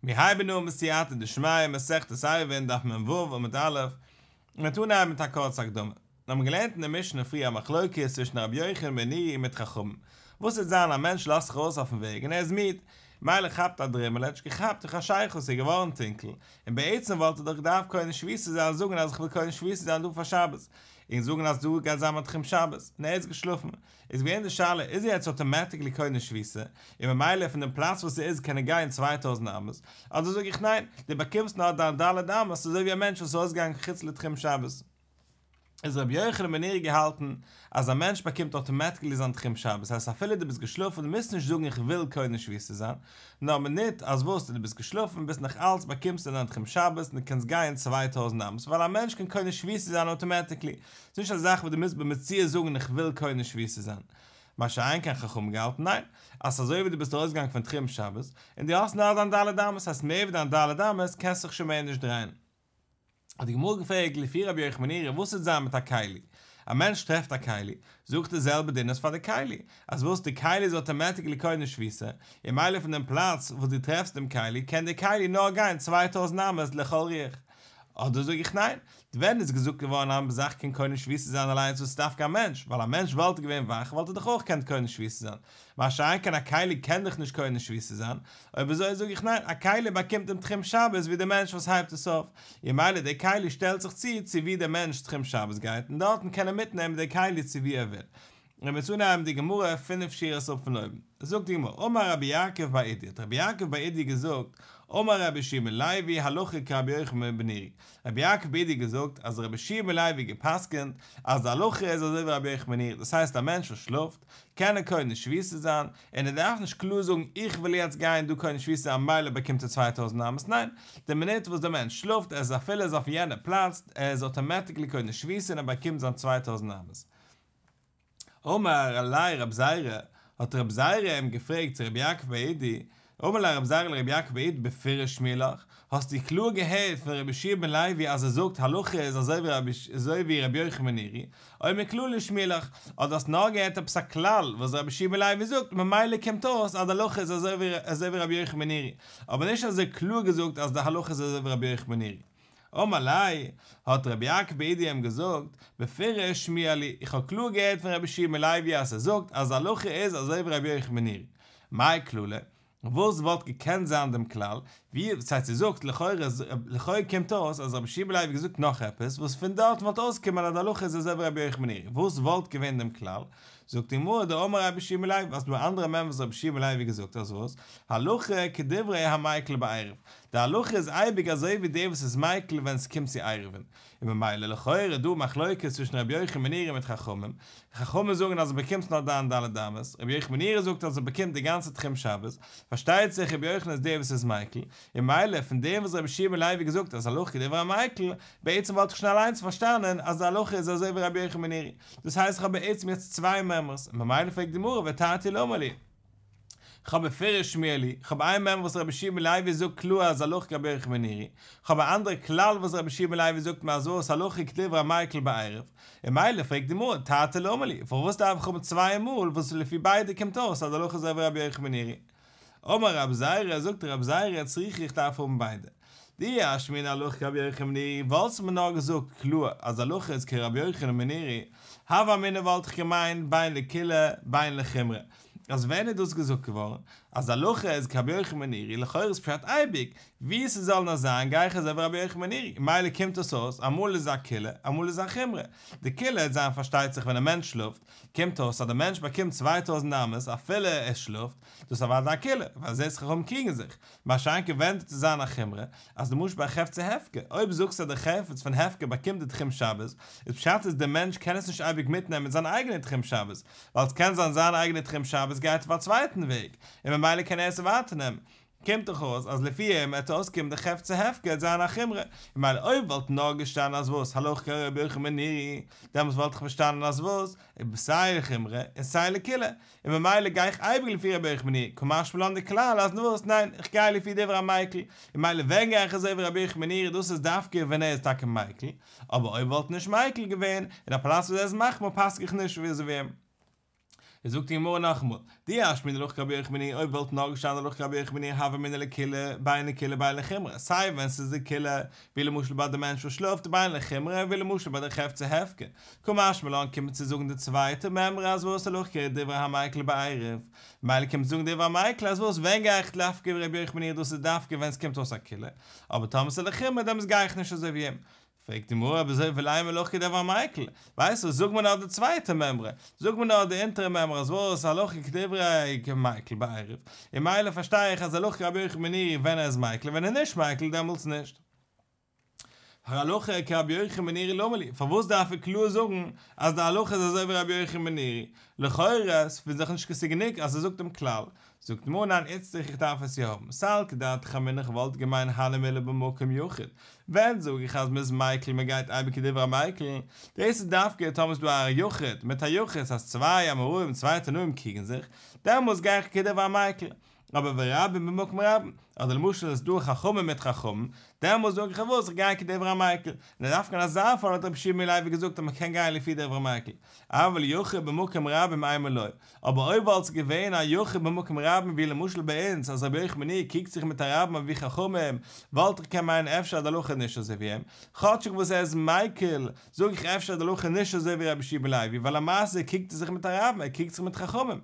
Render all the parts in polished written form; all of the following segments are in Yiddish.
מיר הייבן אן בסייעתא דשמיא מסכת עירובין דף מ"ו עמוד א', און מ'וועט אנהייבן מיט א קורצע הקדמה. מיר האבן געלערנט אין די משנה פריער א מחלוקת צווישן רבי יוחנן בן נורי מיט חכמים, וואס וועט זיין א מענטש לאזט זיך ארויס אויפן וועג און ער איז מיד, מילא כאפט א דרימל, ער האט נישט געכאפט וחשיכה ס'איז געווארן טונקל, און בעצם וואלט ער דאך געדארפט קונה שביתה זיין זאגן אז איך וויל קונה שביתה זיין דא פאר שבת, און זאגן אז דא גייט זיין מיין תחום שבת, און ער איז געשלאפן, איז געווען די שאלה איז ער יעצט אטאמעטיקלי קונה שביתה, און ממילא פון דעם פלאץ וואס ער איז קען ער גיין 2000 אמות, אדער זאג איך ניין, דו באקומסט נאר דיין ד' אמות אזוי ווי א מענטש וואס איז ארויסגעגאנגען חוץ לתחום שבת. איז רבי יוחנן בן נורי געהאלטן אז א מענטש באקומט אטאמעטיקלי זיין תחום שבת, הייסט אפילו דו ביסט געשלאפן דו מוזט נישט זאגן איך וויל קונה שביתה זיין, נאר מינוט אז וואס דו ביסט געשלאפן ביסט נאך אלץ באקומסטו דיין תחום שבת און דו קענסט גיין 2000 אמות ווייל א מענטש קען קונה שביתה זיין אטאמעטיקלי, ס'איז נישט א זאך וואס דו מוזט במציאות זאגן איך וויל קונה שביתה זיין. מה שאין כן חכמים געהאלטן ניין, אז אזוי ווי דו ביסט ארויסגעגאנגען פון תחום שבת, און דו האסט נאר דיין ד' אמות, הייסט מער ווי דיין ד' אמות קענסט זיך שוין מער נישט דרייען. האט די גמרא געפרעגט לפי רבי יוחנן בן נורי וואס וועט זיין מיט א כלי? א מענטש טרעפט א כלי, זאגט די זעלבע דין איז פאר די כלי, אז וואס די כלי איז אטאמעטיקלי קונה שביתה, און מילא פון דעם פלאץ וואס דו טרעפסט דעם כלי קען די כלי נאר גיין 2000 אמות לכל רוח. אדער זאג איך ניין, ווען איז געזאגט געווארן אז א זאך קען קונה שביתה זיין אליינס וואס איז דווקא א מענטש, ווייל א מענטש וואלט געווען וואך וואלט ער דאך אויך געקענט קונה שביתה זיין, מה שאין כן א כלי קען דאך נישט קונה שביתה זיין, אויב אזוי זאג איך ניין, א כלי באקומט דעם תחום שבת ווי דער מענטש וואס הייבט עס אויף, און מילא דער כלי שטעלט זיך צו צו ווי דער מענטש'ס תחום שבת גייט און דארטן קען ער מיטנעמען דער כלי צו ווי ער וויל. און מיר אנהייבן די גמרא פינף שורות אפ פון אויבן. זאגט די גמרא, אמר רבי יעקב בר אידי, האט רבי יעקב בר אידי געזאגט, אמר רבי יהושע בן לוי הלכה כרבי יוחנן בן נורי, רבי יעקב בר אידי געזאגט אז רבי יהושע בן לוי געפסקנט אז די הלכה איז אזוי ווי רבי יוחנן בן נורי, דאס הייסט א מענטש וואס שלאפט, קען ער קונה שביתה זיין, און ער דארף נישט קלאר זאגן איך וויל יעצט גיין דא קונה שביתה זיין מילא באקומט ער 2000 אמות, ניין, די מינוט וואס דער מענטש שלאפט, ער איז אפילו איז אויף יענע פלאץ, ער איז אטאמעטיקלי קונה שביתה און ער באקומט זיין 2000 אמות. אמר ליה רב זירא, האט רב זירא אים געפרעגט צו רבי יעקב בר אידי, אמר ליה רב זירא לרבי יעקב בר אידי בפירוש שמיע לך, האסטו קלאר געהערט פון רבי יהושע בן לוי אז ער זאגט הלכה איז אזוי ווי רבי יוחנן בן נורי, או מכללא שמיע לך, אדער האסט נאר געהערט עפעס א כלל וואס רבי יהושע בן לוי זאגט ממילא קומט אויס אז די הלכה איז אזוי ווי רבי יוחנן בן נורי, אבער נישט אזוי קלאר געזאגט אז די הלכה איז אזוי ווי רבי יוחנן בן נורי. אמר ליה, האט רבי יעקב בר אידי אים געזאגט, בפירוש שמיע לי, איך האב קלאר געהערט פון רבי יהושע בן לוי אז ער זאגט אז די הלכה איז אזוי ווי רבי יוחנן בן נורי. מאי כללא? וואס וואלט געקענט זיין דעם כלל? ווי דאס הייסט ער זאגט, לכאורה לכאורה קומט אויס אז רבי יהושע בן לוי האט געזאגט נאך עפעס וואס פון דארט וואלט אויסגעקומען אז די הלכה איז אזוי ווי רבי יוחנן בן נורי. וואס וואלט געווען דעם כלל? זאגט די גמרא דאמר רבי יהושע בן לוי, אז ס'דא אנדערע מימרא וואס רבי יהושע בן לוי האט געזאגט אז וואס? הלכה כדברי המיקל בעירוב, די הלכה איז אייביג אזוי ווי דער וואס איז מיקל ווען ס'קומט צו עירובין, און ממילא לכאורה איז דא מחלוקת צווישן רבי יוחנן בן נורי מיט חכמים, חכמים זאגן אז דו באקומסט נאר דיין ד' אמות, רבי יוחנן בן נורי זאגט אז ער באקומט די גאנצע תחום שבת, פארשטייט זיך רבי יוחנן איז דער וואס איז מיקל, און ממילא פון דעם וואס רבי יהושע בן לוי האט געזאגט אז הלכה כדברי המיקל, בעצם וואלט איך שוין אליינס פארשטאנען אז די הלכה איז אזוי ווי רבי יוחנן בן נורי, דאס הייסט איך האב בעצם יעצט צוויי מימרות, און ממילא פרעגט די גמרא ותרתי למה לי. כ'האב בפירוש שמיע לי, כ'האב איין מימרא וואס רבי יהושע בן לוי זאגט קלאר אז הלכה כרבי יוחנן בן נורי, כ'האב א אנדערע כלל וואס רבי יהושע בן לוי זאגט מיר אז וואס הלכה כדברי המיקל בעירוב, און ממילא פרעגט די גמרא תרתי למה לי, פארוואס דארף איך האבן צוויי מאל וואס לפי ביידע קומט אויס אז הלכה אזוי ווי רבי יוחנן בן נורי. אמר רב זירא, זאגט רב זירא צריכא איך דארף האבן ביידע. דאי אשמעינן הלכה כרבי יוחנן בן נורי, וואלסט מיר נאר געזאגט קלאר אז הלכה איז כרבי יוחנן בן נורי, הוה אמינא וואלט איך געמיינט בין לקולא בין לחומרא, אז ווען איז דאס געזאגט געווארן? אז הלכה איז כרבי יוחנן בן נורי, לכאורה איז פשט אייביג, ווי ס'זאל נאר זיין גיי איך אזוי ווי רבי יוחנן בן נורי, מילא קומט עס אויס אמאל איז א קולא אמאל איז א חומרא, די קולא וועט זיין פארשטייט זיך ווען א מענטש שלאפט, קומט אויס אז די מענטש באקומט 2000 אמות אפילו ער שלאפט, דאס איז אוודאי א קולא, ווייל זעסט חכמים קריגן זיך, מה שאין כן ווען וועט עס זיין א חומרא, אז למשל ביי חפצי הפקר, אויב זאגסטו אז די חפץ פון הפקר באקומט די תחום שבת, איז פשט אז די מענטש קען עס נישט אייביג מיטנעמען מיט זיין אייגענע תחום שבת, ווייל עס קען זיין זיין אייגענע תחום שבת גייט אויף א צווייטן וועג, און ממילא קען ער עס ווייטער נעמען. קומט דאך אויס אז לפי אים וועט אויסקומען די חפצי הפקר וועט זיין א חומרא, און ממילא אויב וואלט נאר געשטאנען אז וואס הלכה כרבי יוחנן בן נורי, דעמאלטס וואלט איך פארשטאנען אז וואס, סיי לחומרא און סיי לקולא, און ממילא גיי איך אייביג לפי רבי יוחנן בן נורי, קא משמע לן די כלל אז וואס, ניין, איך גיי לפי דברי המיקל, און ממילא ווען גיי איך אזוי ווי רבי יוחנן בן נורי דאס איז דווקא ווען ער איז טאקע מיקל, אבער אויב וואלט נישט מיקל געווען, אין א פלאץ וואס ער איז מחמיר פסק איך נישט ווי אזוי ווי אים. איז זאגט די גמרא נאכאמאל, דאי אשמעינן הלכה כרבי יוחנן בן נורי, אויב וואלט נאר געשטאנען הלכה כרבי יוחנן בן נורי הוה אמינא לקולא בין לקולא בין לחומרא, סיי ווען ס'איז די קולא, ווי למשל ביי די מענטש וואס שלאפט בין לחומרא, ווי למשל ביי די חפצי הפקר, קא משמע לן קומט צו זאגן די צווייטע מימרא אז וואס הלכה כדברי המיקל בעירוב, ממילא קומט צו זאגן דברי המיקל אז וואס ווען גיי איך דווקא ווי רבי יוחנן בן נורי דאס איז דווקא ווען ס'קומט אויס א קולא, אבער טאמער ס'איז לחומרא דעמאלטס גיי איך נישט אזוי ווי אים. פרעגט די גמרא אויב אזוי ולימא הלכה כדברי המיקל, ווייסט וואס זאג מיר נאר די צווייטע מימרא, זאג מיר נאר די אונטערע מימרא אז וואס הלכה כדברי המיקל בעירוב, און ממילא פארשטיי איך אז הלכה כרבי יוחנן בן נורי ווען ער איז מיקל ווען ער איז נישט מיקל דעמאלטס נישט. הלכה כרבי יוחנן בן נורי למה לי, פארוואס דארף ער קלאר זאגן אז די הלכה איז אזוי ווי רבי יוחנן בן נורי, לכאורה ס'איז דאך נישט ס'גענוג אז ער זאגט דעם כלל, זאגט די גמרא ניין איצטריך איך דארף עס יא האבן, סלקא דעתך אמינא איך וואלט געמיינט הני מילי במקום יחיד, ווען זאג איך אז מ'איז מיקל מ'גייט אייביג כדברי המיקל, דאס איז דווקא טאמער ס'איז דא א יחיד מיט א יחיד אז צוויי אמוראים צוויי תנאים קריגן זיך, דעמאלטס גיי איך כדברי המיקל, אבער ורבים במקום רבים, אדער למשל איז דא חכמים מיט חכמים, דעמאלטס זאג איך וואס איך גיי כדברי המיקל, און דווקא אין אזא פאל האט רבי יהושע בן לוי געזאגט אז מ'קען גיין לפי דברי המיקל, אבל יחיד במקום רבים אימא לא, אבער אויב וואלט עס געווען א יחיד במקום רבים ווי למשל ביי אונז אז רבי יוחנן בן נורי קריגט זיך מיט א רבים ווי חכמים, וואלט איך געקענט מיינען אפשר אז די הלכה איז נישט אזוי ווי אים, כאטשיג וואס ער איז מיקל, זאג איך אפשר אז די הלכה איז נישט אזוי ווי רבי יהושע בן לוי ווייל למעשה קריגט ער זיך מיט א רבים ער קריגט זיך מיט חכמים.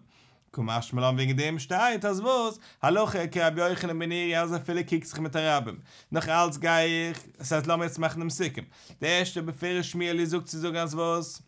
קא משמע לן וועגן דעם שטייט אז וואס? הלכה כרבי יוחנן בן נורי אז אפילו קריגט זיך מיט א רבים, נאך אלץ גיי איך, ס'הייסט לאמיר יעצט מאכן דעם סיכום, די ערשטע בפירוש שמיע לי זאגט צו זאגן אז וואס?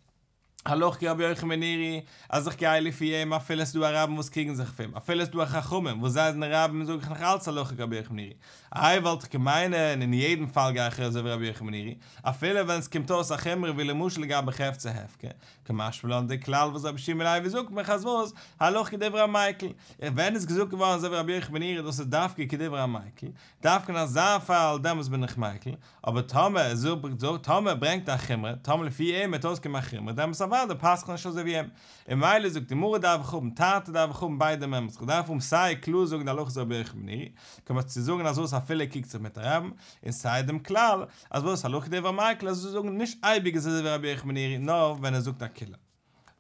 הלכה כרבי יוחנן בן נורי, אז איך גיי לפי אים אפילו עס איז דא א רבים וואס קריגן זיך אויף אים, אפילו עס איז דא א חכמים וואס זיי זענען רבים זאג איך נאך אלץ הלכה כרבי יוחנן בן נורי. איי וואלט איך געמיינט אין יעדן פאל גיי איך אזוי ווי רבי יוחנן בן נורי, אפילו ווען עס קומט אויס א חומרא ווי למשל לגבי חפצי הפקר, קא משמע לן די כלל וואס רבי יהושע בן לוי זאגט מיך אז וואס, הלכה כדברי המיקל, און ווען איז געזאגט געווארן אזוי ווי רבי יוחנן בן נורי דאס איז דווקא כדברי המיקל, דווקא אין אזא פאל דעמאלטס בין איך מיקל, אבער טאמער זאגט טאמער ברענגט א חומרא, טאמער לפי אים וועט אויסקומען א חומרא, דעמאלטס אוודאי פסק'ן איך נישט אזוי ווי אים. און ממילא זאגט די גמרא דארף איך האבן תרתי דארף איך האבן ביידע מימרות, איך דארף האבן סיי קלאר זאגן די הלכה איז רבי יוחנן בן נורי, כלומר צו זאגן אז וואס אפילו ער קריגט זיך מיט א רבים, און סיי דעם כלל אז וואס הלכה כדברי המיקל אז צו זאגן נישט אייביג איז אזוי ווי רבי יוחנן בן נורי נאר ווען ער זאגט א קולא.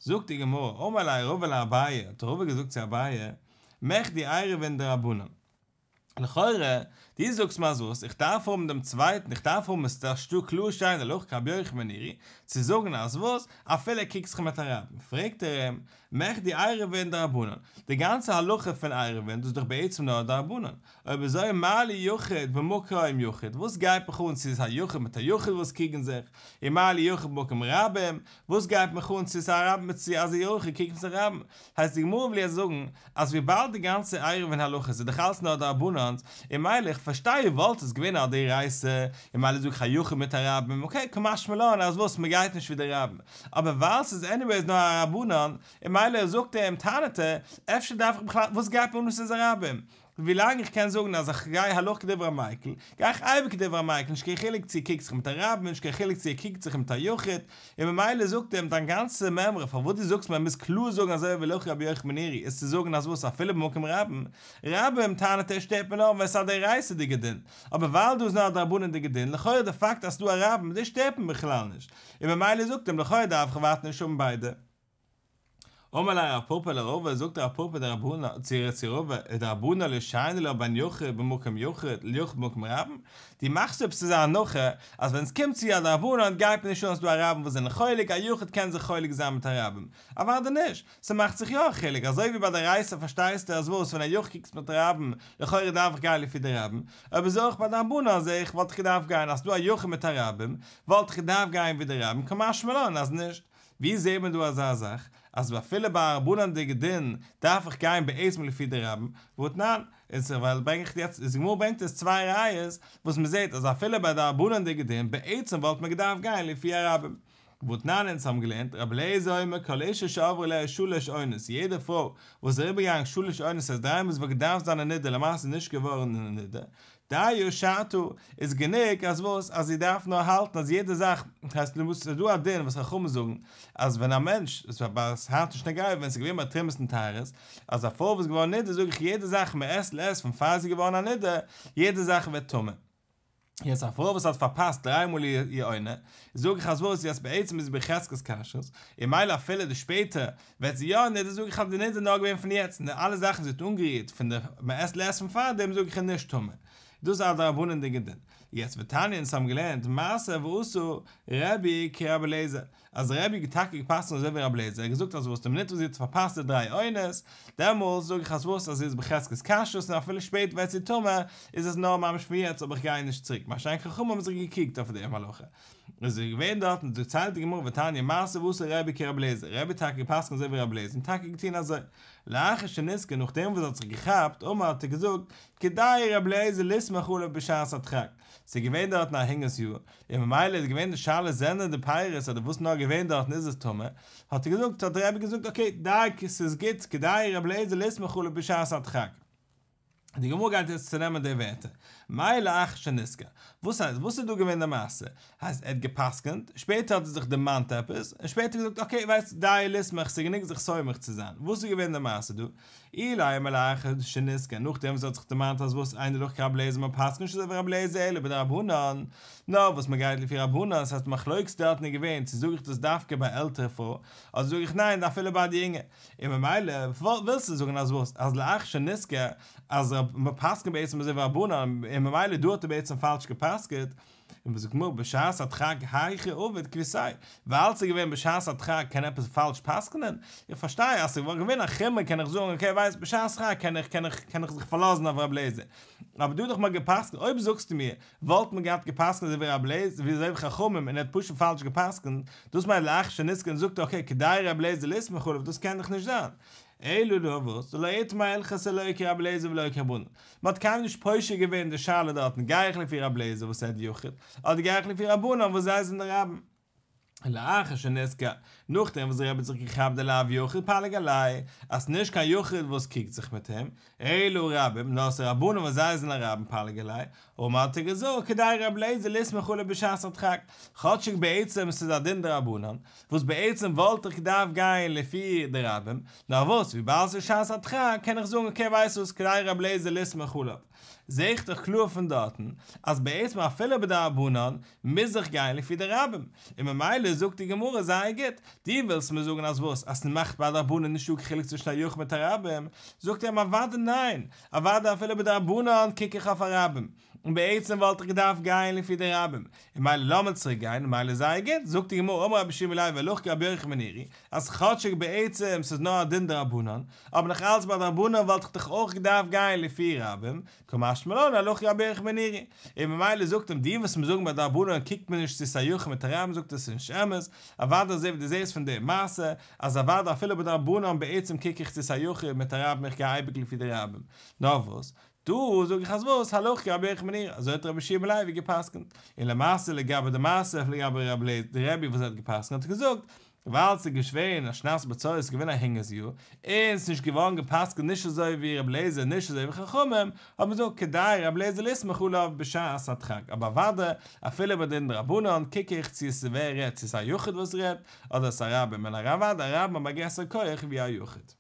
זאגט די גמרא, אמר ליה רבא לאביי, האט רבא געזאגט צו אביי, מכדי עירובין דרבנן. לכאורה, דו זאגסט מיר אז וואס, איך דארף האבן דעם צווייטן, איך דארף האבן עס דארף שטא קלאר שטיין הלכה כרבי יוחנן בן נורי, צו זאגן אז וואס, אפילו ער קריגט זיך מיט א רבים, פרעגט ער אים, מכדי עירובין דרבנן, די גאנצע הלכה פון עירובין דאס איז דאך בעצם נאר דרבנן, אויב אזוי מה לי יחיד במקום יחיד, וואס גייט מיך אן צו ס'איז א יחיד מיט א יחיד וואס קריגן זיך, און מה לי יחיד במקום רבים, וואס גייט מיך אן צו ס'איז א רבים מיט צו אז א יחיד קריגט מיט א רבים, הייסט די גמרא וויל יעצט זאגן אז וויבאלד די גאנצע עירובין הלכות איז דאך אלץ נאר דרבנן'ס, און ממילא איך פארשטיי וואלט עס געווען א דאורייתא, און ממילא זאג איך א יחיד מיט א רבים, אקעי קא משמע לן אז וואס מ'גייט נישט ווי די רבים, אבער ווייל ס'איז עניוועיס נאר א רבנן, און ממילא זאגט ער אים טענה'ט ער, אפשר דארף איך בכלל, וואס גייט מיר אן וואס איז א רבים? ווילאנג איך קען זאגן אז איך גיי הלכה כדברי המיקל, גיי איך אייביג כדברי המיקל, נישט קיין חילוק צו ער קריגט זיך מיט א רבים, נישט קיין חילוק צו ער קריגט זיך מיט א יחיד, און ממילא זאגט ער אים דיין גאנצע מימרא פארוואס דו זאגסט מען מוז קלאר זאגן אזוי ווי הלכה כרבי יוחנן בן נורי איז צו זאגן אז וואס אפילו במקום רבים, רבים טענה'ט ער שטערט מיר נאר ווען ס'איז א דאורייתא'דיגע דין, אבער ווייל דא איז נאר א דרבנן'דיגע דין לכאורה די פאקט אז ס'דא א רבים דאס שטערט מיר בכלל נישט, און ממילא זאגט אים לכאורה דארף איך ווייטער נישט האבן ביידע. אמר ליה רב פפא לרבא, זאגט רב פפא דרבנן צו צו רבא, ודרבנן לא שייני לה בין יחיד במקום יחיד ליחיד במקום רבים, דו מאכסט עפעס אזא הנחה אז ווען עס קומט צו א דרבנן גייט מיר נישט אן אז ס'דא א רבים וואס זענען חולק, א יחיד קען זיך חולק זיין מיט א רבים, אוודאי נישט, ס'מאכט זיך יא א חילוק, אזוי ווי ביי דאורייתא פארשטייסטו אז וואס ווען א יחיד קריגט מיט רבים, לכאורה דארף איך גיין לפי די רבים, אויב אזוי אויך ביי דרבנן זעה איך וואלט איך געדארפט גיין אז ס'דא א יחיד מיט א רבים, וואלט איך געדארפט גיין ווי די רבים, קא משמע לן אז נישט. ווי זעהט מען דא אזא זאך אז אפילו ביי א דרבנן'דיגע דין דארף איך גיין בעצם לפי די רבים, והתנן, און ס'איז ווייל ברענג איך יעצט, די גמרא ברענגט עס צוויי ראיות וואס מען זעהט אז אפילו ביי דרבנן'דיגע דין בעצם וואלט מען געדארפט גיין לפי הרבים. והתנן אונז האבן געלערנט, רבי אליעזר אומר כל אשה שעברו עליה שלש עונות, יעדע פרוי וואס איז אריבערגעגאנגען שלש עונות ס'הייסט דריי מאל זי וואלט געדארפט זיין א נדה למעשה איז נישט געווארן א נדה, דיה שעתה איז גענוג אז וואס אז זי דארף נאר האלטן אז יעדע זאך, הייסט למשל ס'איז דא א דין וואס חכמים זאגן אז ווען א מענטש, עס איז היינט נישט נוגע ווען ס'איז געווען ביי תרומות און טהרות, אז א פרוי וואס איז געווארן נדה זאג איך יעדע זאך מעת לעת פון פאר זי איז געווארן א נדה, יעדע זאך ווערט טמא. יעצט א פרוי וואס האט פארפאסט דריי מאל איר עונה, זאג איך אז וואס, יעצט בעצם איז זי בחזקת כשרות, און מילא אפילו די שפעטער ווערט זי יא נידה, זאג איך אז די נידה איז נאר געווען פון יעצט, און די אלע זאכן וואס זי האט אנגערירט פון די מעת לעת פון פארדעם זאג איך איז נישט טמא. דאס איז א דרבנן'דיגע דין. יעצט ותניא אונז האבן געלערנט מעשה ועשה רבי כרבי אליעזר, אז רבי האט טאקע געפסקנט אזוי ווי רבי אליעזר, ער האט געזאגט אז וואס די מינוט וואס זי האט פארפאסט די דריי עונות, דעמאלס זאג איך אז וואס אז זי איז בחזקת כשרות און אפילו שפעטער ווערט זי טמא, איז עס נאר ממש פון יעצט אבער איך גיי נישט צוריק, מה שאין כן חכמים האבן זיך געקריגט אויף דעם הלכה. איז ער געווען דארט און דערציילט די גמרא ותניא מעשה ועשה רבי כרבי אליעזר, רבי האט טאקע געפסקנט אזוי ווי רבי אליעזר און טאקע געטון אזוי. לאחר שנזכר נאכדעם וואס ער האט זיך געכאפט, אמר האט ער געזאגט, כדאי רבי אליעזר לסמוך עליו בשעת הדחק, ס'איז געווען דארטן א הונגערס יאר, און ממילא איז געווען די שאלה זענען די פירות אדער וואס נאר געווען דארטן איז עס טמא, האט ער געזאגט האט דער רבי געזאגט אקעי די ס'איז גוט כדאי רבי אליעזר לסמוך עליו בשעת הדחק. די גמרא גייט יעצט צונעמען די ווערטער, מאי לאחר שנזכר, וואס הייסט וואס איז דא געווען די מעשה, הייסט ער האט גע'פסק'נט, שפעטער האט ער זיך דערמאנט עפעס, און שפעטער געזאגט אקעי ווייסט דיו לסמוך ס'איז גענוג זיך סומך צו זיין, וואס איז געווען די מעשה דא, אילימא לאחר שנזכר, נאכדעם וואס ער האט זיך דערמאנט אז וואס אין הלכה כרבי אליעזר מען פסק'נט נישט אזוי ווי רבי אליעזר אלא בדרבנן, נאר וואס מען גייט לפי רבנן, עס הייסט די מחלוקת דארטן איז געווען צו זאג איך דאס דווקא ביי עלטערע פרוי אדער זאג איך ניין אפילו ביי די יונגע, און ממילא ווילסטו זאגן אז וואס אז לאחר שנזכר אז מען פסק'נט בעצם אזוי ווי רבנן און ממילא דא האט ער בעצם פאלש געפסק'ט, און זאגט די גמרא בשעת הדחק היכי עביד כוותיה, ווייל ס'איז געווען בשעת הדחק קען עפעס פאלש פסק'נען? איך פארשטיי אז ס'וואלט געווען א חומרא קען איך זאגן אקעי ווייסט בשעת הדחק קען איך קען איך קען איך זיך פארלאזן אויף ר' אליעזר, אבער דא האט דאך מען געפסק'נט אויב זאגסטו מיר וואלט מען געהאט געפסק'נט אזוי ווי ר' אליעזר ווי אזוי ווי חכמים און ער האט פשוט פאלש געפסק'נט, דאס מיינט לאחר שנזכר און זאגט אקעי כדאי ר' אליעזר לסמוך עליו דאס קען דאך נישט זיין. אלא נאר וואס, דלא איתמר הלכתא לא כרבי אליעזר ולא כרבנן. מען האט קיינמאל נישט פושט געווען די שאלה דארטן, גיי איך לפי רבי אליעזר וואס ער איז יחיד, אדער גיי איך לפי רבנן וואס זיי זענען די רבים. לאחר שנזכר, נאכדעם וואס דער רבי האט זיך געכאפט דלאו יחיד פליג עליה, אז ס'נישט קיין יחיד וואס קריגט זיך מיט אים, אלא רבים, נאר ס'איז רבנן וואס זיי זענען א רבים פליג עליה, אמר האט ער געזאגט, כדאי רבי אליעזר לסמוך עליו בשעת הדחק, כאטשיג בעצם ס'איז א דין דרבנן, וואס בעצם וואלט איך געדארפט גיין לפי די רבים, נאר וואס וויבאלד ס'איז שעת הדחק קען איך זאגן אקעי ווייסט וואס כדאי רבי אליעזר לסמוך עליו, זעה איך דאך קלאר פון דארטן אז בעצם אפילו בדרבנן מוז איך גיין לפי די רבים, און ממילא זאגט די גמרא זייער גוט, דו ווילסט מיר זאגן אז וואס אז ס'מאכט ביי דרבנן נישטא קיין חילוק צווישן א יחיד מיט א רבים, זאגט ער אים אוודאי ניין, אוודאי אפילו בדרבנן קוק איך אויף א רבים, און בעצם וואלט איך געדארפט גיין לפי די רבים, און מילא לאמיר צוריק גיין, און מילא זייער גוט, זאגט די גמרא אמר רבי יהושע בן לוי הלכה כרבי יוחנן בן נורי, אז כאטשיג בעצם ס'איז נאר א דין דרבנן, אבער נאך אלץ ביי דרבנן וואלט איך דאך אויך געדארפט גיין לפי רבים, קא משמע לן הלכה כרבי יוחנן בן נורי, און ממילא זאגט אים דו וועסט מיר זאגן ביי דרבנן קוקט מען נישט צו ס'איז א יחיד מיט א רבים זאגט ער ס'איז נישט אמת, אוודאי אזוי ווי דו זעסט פון די מעשה, אז אוודאי אפילו ביי דרבנן בעצם קוק איך צו ס'איז א יחיד מיט א רבים איך גיי אייביג לפי די רבים, נאר וואס, דא זאג איך אז וואס, הלכה כרבי יוחנן בן נורי, אזוי האט רבי יהושע בן לוי גע'פסק'נט, און למעשה לגבי די מעשה לגבי רבי אליעזר די רבי וואס ער האט גע'פסק'נט האט ער געזאגט, ווייל ס'איז געווען א שנת בצורת ס'איז געווען א הונגערס יאר, און ס'איז נישט געווארן גע'פסק'נט נישט אזוי ווי רבי אליעזר נישט אזוי ווי חכמים, האט מען געזאגט כדאי רבי אליעזר לסמוך עליו בשעת הדחק, אבער אוודאי אפילו ביי דין דרבנן קוק איך צו עס איז ווער רעדט צו עס איז א יחיד וואס רעדט, אדער עס איז א רבים, און אוודאי א רבים האבן א גרעסערע כח ווי א יחיד.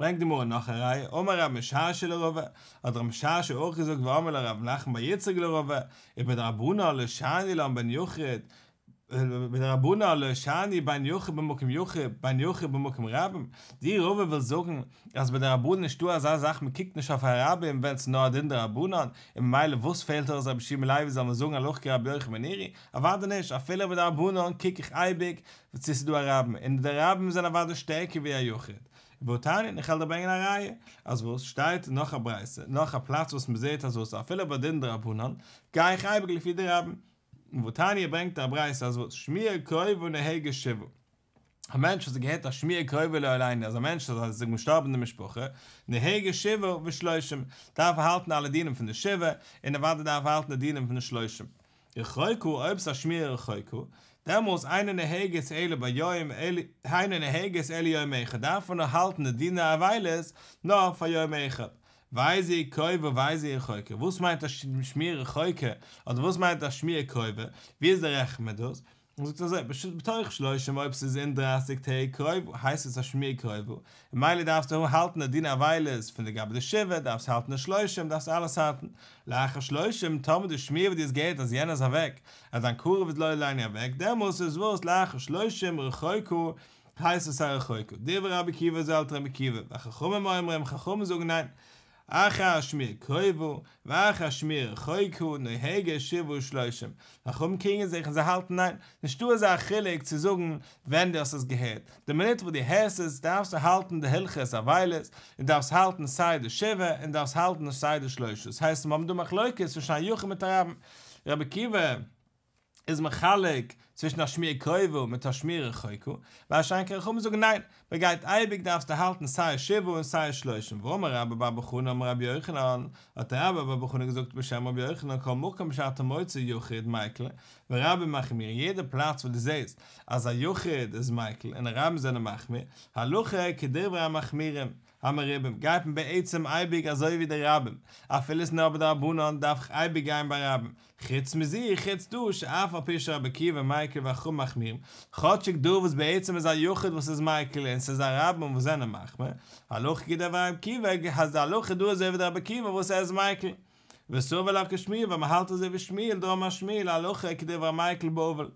ברענגט די גמרא נאך א ראיה, אמר רב משרשיא לרבא, האט רב משרשיא אויך געזאגט ואמרי לה רב נחמן בר יצחק לרבא, ובדרבנן לא שאני לן בין יחיד, ובדרבנן לא שאני בין יחיד במקום יחיד, בין יחיד במקום רבים, דו רבא ווילסט זאגן אז ביי דרבנן נישטא אזא זאך מען קוקט נישט אויף א רבים ווען ס'איז נאר א דין דרבנן, און ממילא וואס פעלט אויס רבי יהושע בן לוי זאל מיר זאגן הלכה כרבי יוחנן בן נורי, אוודאי נישט, אפילו בדרבנן קוק איך אייביג צו ס'איז דא א רבים, און די רבים זענען אוודאי שטערקער ווי א יחיד. והתניא, איך וועל דיר ברענגען א ראיה, אז וואס שטייט נאך א ברייתא, נאך א פלאץ וואס מ'זעט אז וואס אפילו ביי דין דרבנן, גיי איך אייביג לפי די רבים. והתניא ברענגט א ברייתא אז וואס שמועה קרובה נוהגת שבעה. א מענטש וואס האט געהערט א שמועה קרובה לא עלינו אז א מענטש אז עס איז געשטארבן אין די משפחה, נוהגת שבעה ושלושים, דארף ער האלטן אלע דינים פון די שבעה, און אוודאי דארף ער האלטן די דינים פון די שלושים. רחוקה, אויב ס'איז א שמועה רחוקה, דעמאלס אינה נוהגת אלא ביום, אינה נוהגת אלא יום אחד, דארף מען נאר האלטן די דיני אבילות נאר פאר יום אחד. ואיזו היא קרובה ואיזו היא רחוקה, וואס מיינט א שמועה רחוקה, אדער וואס מיינט א שמועה קרובה, ווי אזוי רעכנט מען דאס? און זאגט אזוי, בתוך שלושים אויב ס'איז אין דרייסיג טעג קרובה הייסט עס א שמועה קרובה, ממילא דארפסטו האלטן די דין אבילות פון די גבי די שבעה, דארפסט האלטן די שלושים, דארפסט אלעס האלטן. לאחר שלושים, טאמער די שמועה וואס דו האסט געהערט אז יענער איז אוועק, אז דיין קרוב איז לא עלינו אוועק, דעמאלס איז וואס לאחר שלושים רחוקה הייסט עס א רחוקה. דברי רבי עקיבא אזוי האלט רבי עקיבא, וחכמים אומרים, חכמים זאגן ניין, אחר שמועה קרובה, ואחר שמועה רחוקה, נוהגת שבעה ושלושים. חכמים קריגן זיך און זיי האלטן ניין, נישטא אזא חילוק צו זאגן ווען דו האסט עס געהערט, די מינוט וואס דו הערסט עס דארפסטו האלטן די הלכות אבילות, און דארפסט האלטן סיי די שבעה און דארפסט האלטן סיי די שלושה, דאס הייסט מיר האבן דא מחלוקת צווישן א יחיד מיט א רבים, רבי עקיבא איז מחלק צווישן א שמועה קרובה מיט א שמועה רחוקה, מה שאין כן חכמים זאגן ניין, מען גייט אייביג דארפסטו האלטן סיי שבעה און סיי שלושים, ואמר רבה בר בר חנה אמר רבי יוחנן, האט רבה בר בר חנה געזאגט בשם רבי יוחנן כל מקום שאתה מוצא יחיד מיקל ורבים מחמירין, יעדע פלאץ וואס דו זעסט אז א יחיד איז מיקל און רבים זענען מחמיר, הלכה כדברי המחמירים, המרובים, גייט מען בעצם אייביג אזוי ווי די רבים, אפילו ס'איז נאר בדרבנן דארף איך אייביג גיין ביי רבים, חוץ מזו, חוץ דא, שאף על פי שרבי עקיבא מיקל וחכמים מחמירים, כאטשיג דא וואס בעצם איז א יחיד וואס איז מיקל און ס'איז א רבים וואס זענען מחמיר, הלכה כדברי רבי עקיבא, אז די הלכה דא אזוי ווי די רבי עקיבא וואס ער איז מיקל. וסבר לה כשמואל ווייל מ'האלט אזוי ווי שמואל דאמר שמואל הלכה כדברי המיקל באבל.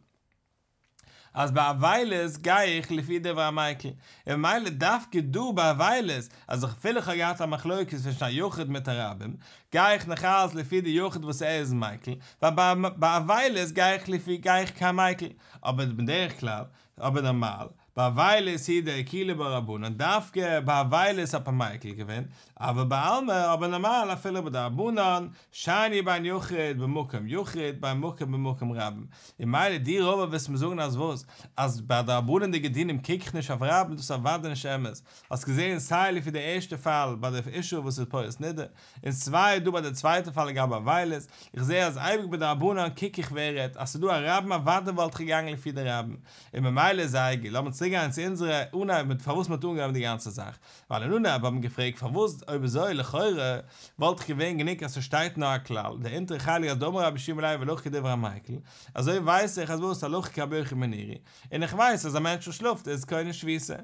אז ביי אבילות גיי איך לפי דברי המיקל, און ממילא דווקא דא ביי אבילות, אז אפילו איך האב געהאט א מחלוקת צווישן א יחיד מיט א רבים, גיי איך נאך אלץ לפי די יחיד וואס ער איז מיקל, ווייל ביי אבילות גיי איך לפי גיי איך כמיקל, אבער בדרך כלל, אבער נארמאל, ביי אבילות הוא דאקילו בה רבנן, דווקא ביי אבילות האט מען מיקל געווען, אבל בעלמא, אבער נארמאל אפילו בדרבנן, שאני בין יחיד במקום יחיד בין מקום במקום רבים, און ממילא דו רבא וועסט מיר זאגן אז וואס? אז ביי דרבנן'דיגע דינים קוק איך נישט אויף רבים, דאס איז אוודאי נישט אמת, האסט געזען סיי לפי די ערשטע פאל ביי די אשה וואס איז פורס נידה, און סיי דא ביי די צווייטע פאל לגבי אבילות, איך זע אז אייביג בדרבנן קוק איך ווער רעדט, אז ס'איז דא א רבים אוודאי וואלט איך געגאנגען לפי די רבים, און ממילא איז זייער גוט, לאמיר צוריק גיין צו אונזערע אנהייב מיט פארוואס מ'האט אנגעהויבן די גאנצע זאך, ווייל אין אנהייב האט מען געפרעגט פארוואס אויב אזוי לכאורה וואלט דאך געווען גענוג אז ס'שטייט נאר א כלל, די אונטערע חלק אז דאמר רבי יהושע בן לוי הלכה כדברי המיקל, אזוי ווייס איך אז וואס הלכה כרבי יוחנן בן נורי, און איך ווייס אז א מענטש וואס שלאפט איז קונה שביתה.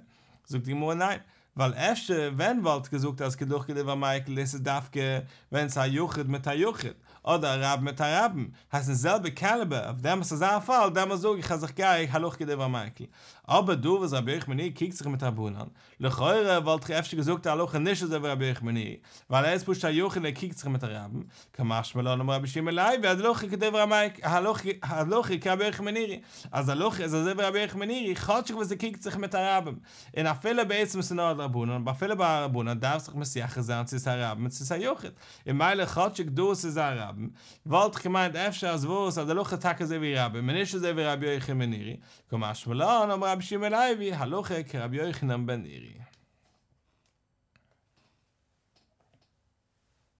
זאגט די גמרא ניין, ווייל אפשר ווען וואלט איך געזאגט אז הלכה כדברי המיקל דאס איז דווקא ווען ס'איז א יחיד מיט א יחיד, אדער א רבים מיט א רבים, הייסט אין זעלבע קאליבער, אויף דעם איז אזא פאל דעמאלס זאג איך אז איך גיי הלכה כדברי המיקל, אבער דא וואס רבי יוחנן בן נורי קריגט זיך מיט רבנן, לכאורה וואלט איך אפשר געזאגט די הלכה נישט אזוי ווי רבי יוחנן בן נורי, ווייל ער איז פשוט א יחיד און ער קריגט זיך מיט א רבים, קא משמע לן אמר רבי יהושע בן לוי אז הלכה כדברי המיקל, הלכה כרבי יוחנן בן נורי, אז הלכה איז אזוי ווי רבי יוחנן בן נורי כאטשיג וואס ער קריגט זיך מיט א רבים, און אפילו בעצם ס'איז נאר א דרבנן, אבער אפילו ביי א רבנן דארף זיך מתייחס זיין צו ס'איז א רבים צו ס'איז א יחיד, און ממילא כאטשיג דאס איז א רבים, וואלט איך געמיינט אפשר אז וואס אז די הלכה איז טאקע אזוי ווי רבים און נישט אזוי ווי רבי יוחנן בן נורי, קא משמע לן אמר רבי יהושע בן לוי הלכה כרבי יוחנן בן נורי.